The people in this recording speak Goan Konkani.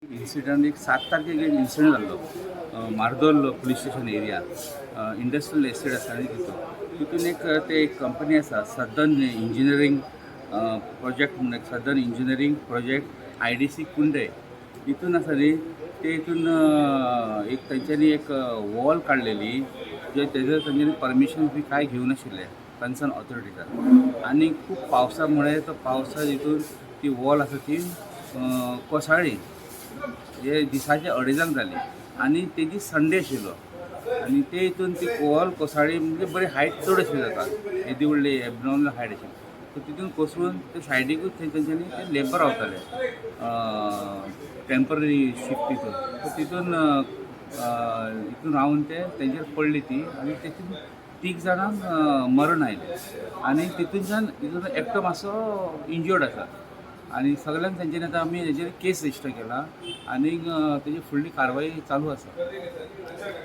इन्सिडंट एक 7 तारखेक एक इन्सिडंट जाल्लो मार्दोल police station area, industrial estate आसा न्ही तितून. तितून एक ते एक कंपनी आसा, सदन इंजिनियरींग प्रोजेक्ट म्हणून एक, सदन इंजिनियरींग प्रोजेक्ट आयडीसी कुंडे तितून आसा न्ही, ते हितून एक तेंच्यांनी एक वॉल काडलेली जे तेजे तेंच्यांनी परमिशन बी कांय घेवनाशिल्लें कन्सर्न ऑथॉरिटीच्यान. आनी खूब पावसा मुळे तो पावसा हितून ती वॉल आसा ती कोसळ्ळी. हे दिसाचे अडेजांक जाली आनी तेजी संडे आशिल्लो. आनी ते हितून ती वॉल कोसळ्ळी म्हणजे बरी हायट चड आशिल्ली जाता, येदी व्हडली एबनॉर्मल हायट आशिल्ली. सो तितून कोसळून ते सायडीकूच थंय तेंच्यांनी ते लेबर रावताले, टेंपररी शिफ्ट तितून. सो तितून हितून रावन ते तेंचेर पडली ती आनी तेतून तीग जाणांक मरण आयलें आनी तितूनच्यान तितून एकटो मातसो इंजर्ड आसा. आनी सगल्यांक तेंच्यांनी आतां आमी हेजेर केस रजिस्टर केला आनी तेजी फुडली कारवाई चालू आसा.